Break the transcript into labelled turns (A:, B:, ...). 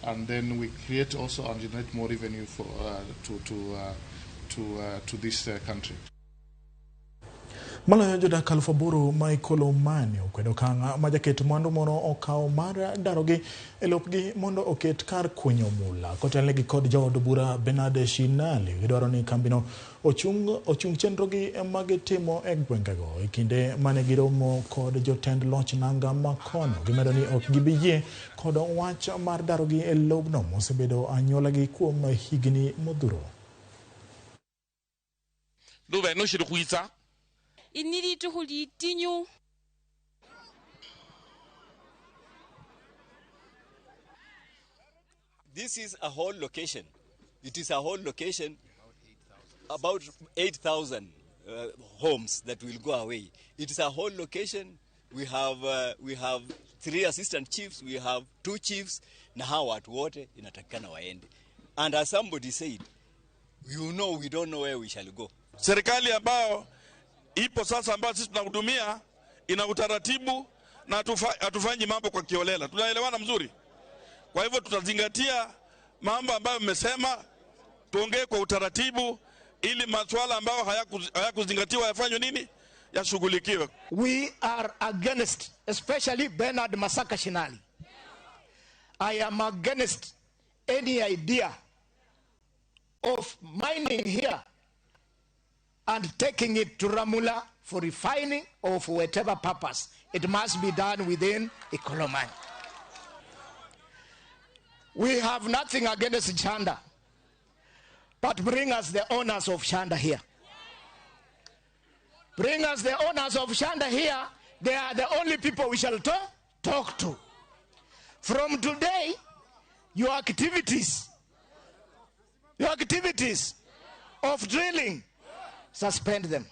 A: And then we create also and generate more revenue for to this country.
B: Maloyo jodak 8,000 ma Ikolomani okwedo okang' ma jaket mwandu moro okawo mar darogi e lopgi mondo oket kar kunyo mula. Kotelnegi kod jaod bura Bernard Shinali, gidwaro ni kambino ochung chenrogi magitimo e gwengego. E kinde mane giromo kod jotend loch nanga makono, gimedo ni ok gibi yie kod wach mar darogi e lobno mosebedo anyuolagi kuom higni modhuro.
C: This is a whole location. It is a whole location, about 8,000 homes that will go away. It is a whole location. We have 3 assistant chiefs, we have 2 chiefs. Na hawa watu wote inatakikana waende. And as somebody said, you know, we don't know where we shall go.
D: Serikali ambayo ipo sasa ambayo sisi tunahudumia ina utaratibu na hatufanyi mambo kwa kiolela. Tunaelewana mzuri. Kwa hivyo tutazingatia mambo ambayo mmesema, tuongee kwa utaratibu ili masuala ambayo hayakuzingatiwa yafanywe nini? Yashughulikiwe.
E: We are against, especially Bernard Masaka Shinali. I am against any idea of mining here and taking it to Ramula for refining or for whatever purpose. It must be done within Ikolomani. We have nothing against Shanda, but bring us the owners of Shanda here. Bring us the owners of Shanda here. They are the only people we shall talk to. From today, your activities of drilling, suspend them.